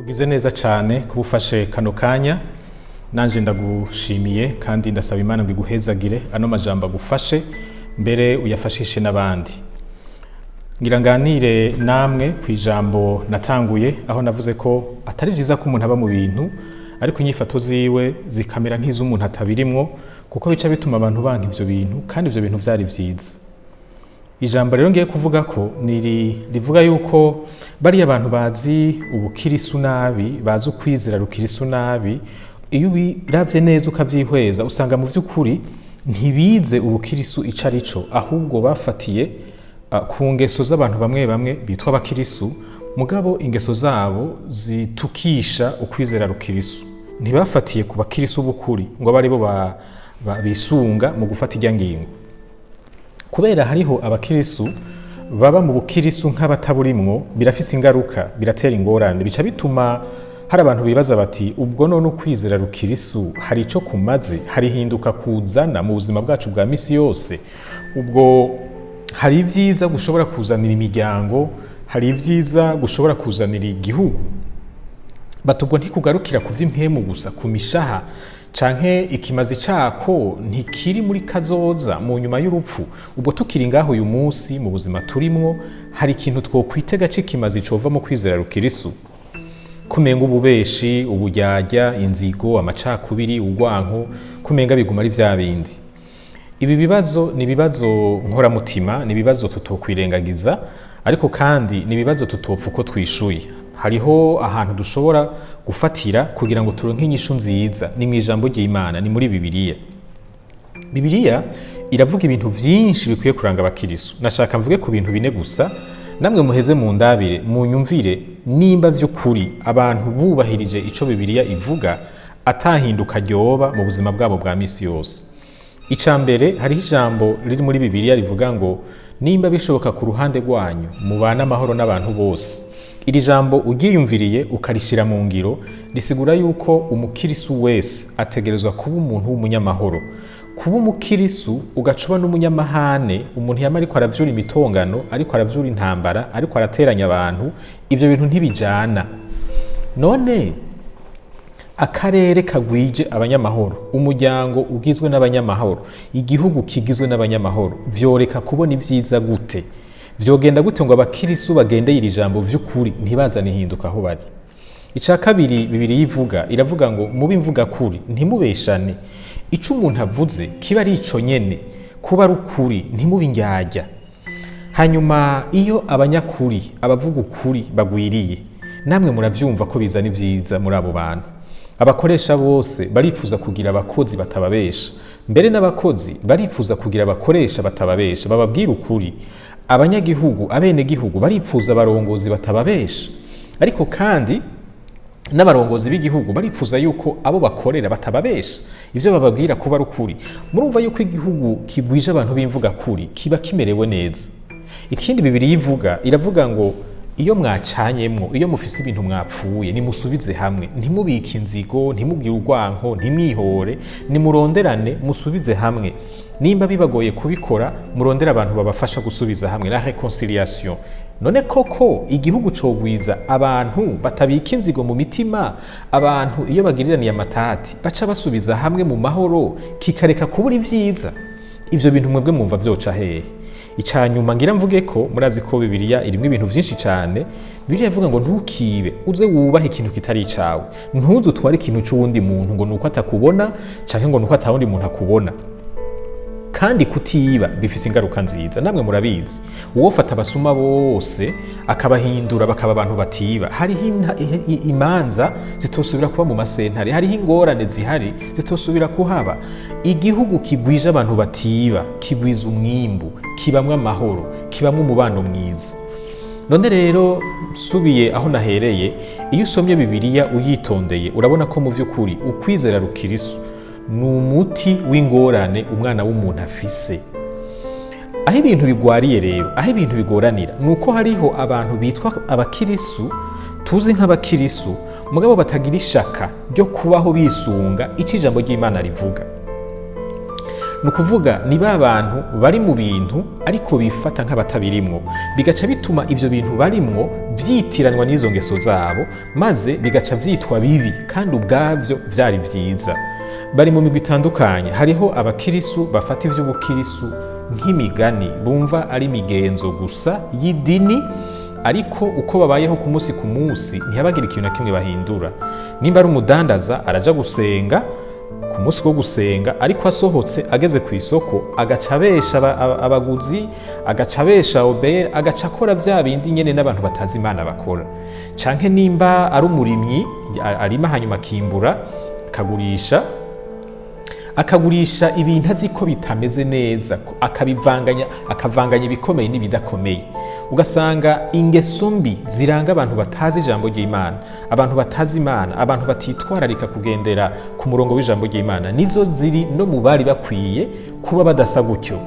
Ugize neza cyane kuba ufashe kano kanya. Nanje ndagushimiye kandi ndasaba Imana ngo iguhezagire, ano majambo agufashe, mbere uyafashishe n'abandi. Ngira nganire namwe ku ijambo natanguye, aho navuze ko atari vyiza ko umuntu aba mu bintu ariko inyifato ziwe zikamera nk'iz'umuntu atabirimwo, kuko bica bituma abantu banka ivyo bintu kandi ivyo bintu vyari vyiza. Ijambo rero ngiye kuvuga ko ni rivuga yuko bariya abantu bazi ubukirisu nabi, bazi ukwizera rukirisu nabi, iyo ubiravye neza ukavyihweza, usanga mu vy'ukuri ntibize ubukirisu ico ari co, ahubwo bafatiye ku ngeso z'abantu bamwe bamwe bitwa abakirisu, mugabo ingeso zabo zitukisha ukwizera rukirisu. Ntibafatiye ku bakirisu b'ukuri ngo abe aribo bisunga mu gufata irya ngingo, kubera hariho abakirisu baba mu bukirisu nk'abataburimwo. Birafise ingaruka, biratera ingorane, bica bituma hari abantu bibaza bati: "Ubwo none ukwizera rukirisu hari ico kumaze? Hari hinduka kuzana mu buzima bwacu bwa misi yose? Ubwo hari ibyiza gushobora kuzanira imiryango? Hari ibyiza gushobora kuzanira igihugu?" Bati: "Ubwo ntikugarukira ku vy'impemu gusa, ku mishaha, canke ikimazi cako ntikiri muri kazoza mu nyuma y'urupfu? Ubwo tukiri ngaho uyu munsi mu buzima turimwo, hari ikintu twokwitega c'ikimazi cova mu kwizera rukirisu? Kumenga ububeshi, uburyarya, inzigo, amacakubiri, urwanko, kumenga biguma ari vya bindi." Ibi bibazo ni ibibazo nkoramutima, ni ibibazo tutokwirengagiza, ariko kandi ni ibibazo tutopfa uko twishuye. Hariho ahantu dushobora gufatira kugira ngo turonke inyishu nziza: ni mu ijambo ry'Imana, ni muri Bibiliya. Bibiliya iravuga ibintu vyinshi bikwiye kuranga abakirisu. Nashaka mvuge ku bintu bine gusa, namwe muheze mu ndabire, munyumvire nimba vy'ukuri abantu bubahirije ico Bibiliya ivuga atahinduka ryoba mu buzima bwabo bwa misi yose. Ica mbere, hariho ijambo riri muri Bibiliya rivuga ngo: "Nimba bishoboka ku ruhande rwanyu, mubane amahoro n'abantu bose." Iri jambo uryiyumviriye ukarishira mu ngiro, risigura yuko umukirisu wese ategerezwa kuba umuntu w'umunyamahoro. Kuba umukirisu ugaca uba n'umunyamahane, umuntu yama ariko aravyura imitongano, ariko aravyura intambara, ariko arateranya abantu, ivyo bintu ntibijana. None akarere kagwije abanyamahoro, umuryango ugizwe n'abanyamahoro, igihugu kigizwe n'abanyamahoro, vyoreka kubona ivyiza gute? Vyogenda gute ngo abakirisu bagendeye iri jambo vy'ukuri ntibazane ihinduka aho bari? Ica kabiri Bibiliya ivuga, iravuga ngo: "Mube imvuga kuri, ntimubeshane. Ico umuntu avuze kiba ari ico nyene, kuba ari ukuri, ntimube indyarya." Hanyuma iyo abanyakuri, abavuga ukuri bagwiriye, namwe muravyumva ko bizana ivyiza muri abo bantu. Abakoresha bose barifuza kugira abakozi batababesha, mbere n'abakozi barifuza kugira abakoresha batababesha, bababwira ukuri. Abanyagihugu, abenegihugu barifuza abarongozi batababesha, ariko kandi n'abarongozi b'igihugu barifuza yuko abo bakorera batababesha, ivyo bababwira kuba ari ukuri. Murumva yuko igihugu kigwije abantu b'imvuga kuri kiba kimerewe neza. Ikindi Bibiliya ivuga, iravuga ngo: "Iyo mwacanyemwo, iyo mufise ibintu mwapfuye, nimusubize hamwe, ntimubike inzigo, ntimugire urwanko, ntimwihore, nimuronderane musubize hamwe. Nimba bibagoye kubikora, murondere abantu babafasha gusubiza hamwe, la réconciliation." None koko igihugu cogwiza abantu batabika inzigo mu mitima, abantu iyo bagiriraniye amatati baca basubiza hamwe mu mahoro, kikareka kubura ivyiza? Ivyo bintu mwebwe mwumva vyoca hehe? Ica nyuma ngira mvuge ko, murazi ko Bibiliya irimwo ibintu vyinshi cane. Bibiliya ivuga ngo: "Ntukibe, uze wubahe ikintu kitari icawe, ntuze utware ikintu c'uwundi muntu ngo nuko atakubona canke ngo nuko atawundi muntu akubona." Kandi kutiba bifise ingaruka nziza, namwe murabizi. Uwofata abasuma bose akabahindura bakaba abantu batiba, hariho imanza zitosubira kuba mu masentare, hariho ingorane zihari zitosubira kuhaba. Igihugu kigwije abantu batiba kigwiza umwimbu, kibamwo amahoro, kibamwo umubano mwiza. None rero nsubiye aho nahereye, iyo usomye Bibiliya uyitondeye, urabona ko mu vy'ukuri ukwizera rukirisu ni umuti w'ingorane umwana w'umuntu afise. Aho ibintu bigwariye rero, aho ibintu bigoranira, ni uko hariho abantu bitwa abakirisu, tuzi nk'abakirisu, mugabo batagira ishaka ryo kubaho bisunga icyo ijambo ry'Imana rivuga. Ni ukuvuga ni ba bantu bari mu bintu ariko bifata nk'abatabirimwo, bigaca bituma ivyo bintu barimwo vyitiranwa n'izo ngeso zabo, maze bigaca vyitwa bibi kandi ubwavyo vyari vyiza. Bari mu migwi itandukanye. Hariho abakirisu bafata ivy'ubukirisu nk'imigani, bumva ari imigenzo gusa y'idini, ariko uko babayeho ku munsi ku munsi ntihabagira ikintu na kimwe bahindura. Nimba ari umudandaza, araja gusenga ku munsi wo gusenga, ariko asohotse ageze ku isoko agaca abesha abaguzi, agaca abesha obere, agaca akora vya bindi nyene n'abantu batazi Imana bakora. Canke nimba ari umurimyi, arima hanyuma akimbura, akagurisha, akagurisha ibintu azi ko bitameze neza, akabivanganya, akavanganya ibikomeye n'ibidakomeye. Ugasanga ingeso mbi ziranga abantu batazi ijambo ry'Imana, abantu batazi Imana, abantu batitwararika kugendera ku murongo w'ijambo ry'Imana, nizo ziri no mu bari bakwiye kuba badasa gutyo.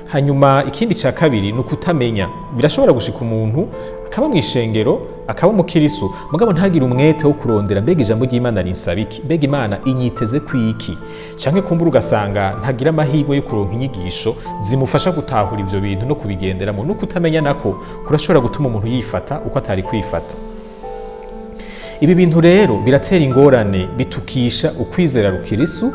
Hanyuma ikindi cya kabiri ni ukutamenya. Birashobora gushika umuntu akaba mu ishengero, akaba umukirisu, mugabo ntagire umwete wo kurondera: mbega ijambo ry'Imana rinsaba iki? Mbega Imana inyiteze kwiki? Canke kumbura ugasanga ntagira amahirwe yo kuronka inyigisho zimufasha gutahura ivyo bintu no kubigenderamo. No kutamenya nako kurashobora gutuma umuntu yifata uko atari kwifata. Ibi bintu rero biratera ingorane, bitukisha ukwizera rukirisu.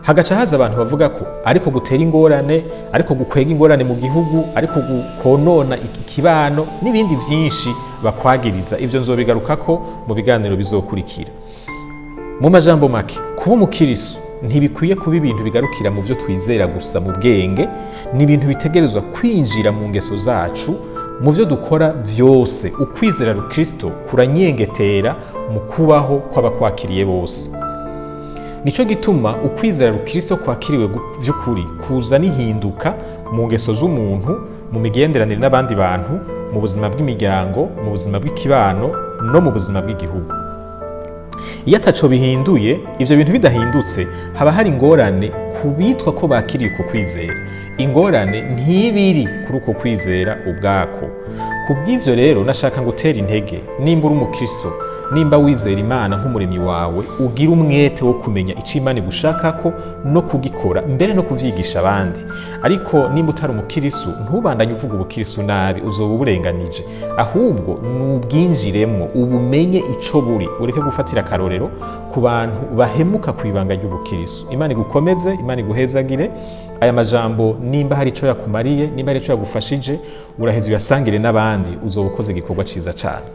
Hagaca haza abantu bavuga ko ariko gutera ingorane, ariko gukwega ingorane mu gihugu, ariko konona ikibano n'ibindi vyinshi bakwagiriza. Ivyo nzobigarukako mu biganiro bizokurikira. Mu majambo make, kuba umukirisu ntibikwiye kuba ibintu bigarukira mu vyo twizera gusa mu bwenge. Ni ibintu bitegerezwa kwinjira mu ngeso zacu, mu vyo dukora vyose. Ukwizera rukristo kuranyengetera mu kubaho kw'abakwakiriye bose. Nico gituma ukwizera rukristo kwakiriwe vy'ukuri kuza n'ihinduka mu ngeso z'umuntu, mu migenderanire n'abandi bantu, mu buzima bw'imiryango, mu buzima bw'ikibano no mu buzima bw'igihugu. Iyo ataco bihinduye, ivyo bintu bidahindutse, haba hari ingorane ku bitwa ko bakiriye uko kwizera. Ingorane ntibiri kuri uko kwizera ubwako. Ku bw'ivyo rero nashaka ngutera intege: nimba uri umukristo, nimba wizera Imana nk'umuremyi wawe, ugira umwete wo kumenya ico Imana igushakako no kugikora, mbere no kuvyigisha abandi. Ariko nimba utari umukirisu, ntubandanye uvuga ubukirisu nabi, uzoba uburenganije. Ahubwo nubwinjiremwo, ubumenye ico buri, ureke gufatira akarorero ku bantu bahemuka ku ibanga ry'ubukirisu. Imana igukomeze, Imana iguhezagire. Aya majambo nimba hari ico yakumariye, nimba hari ico yagufashije, uraheza uyasangire n'abandi, uzoba ukoze igikorwa ciza cane.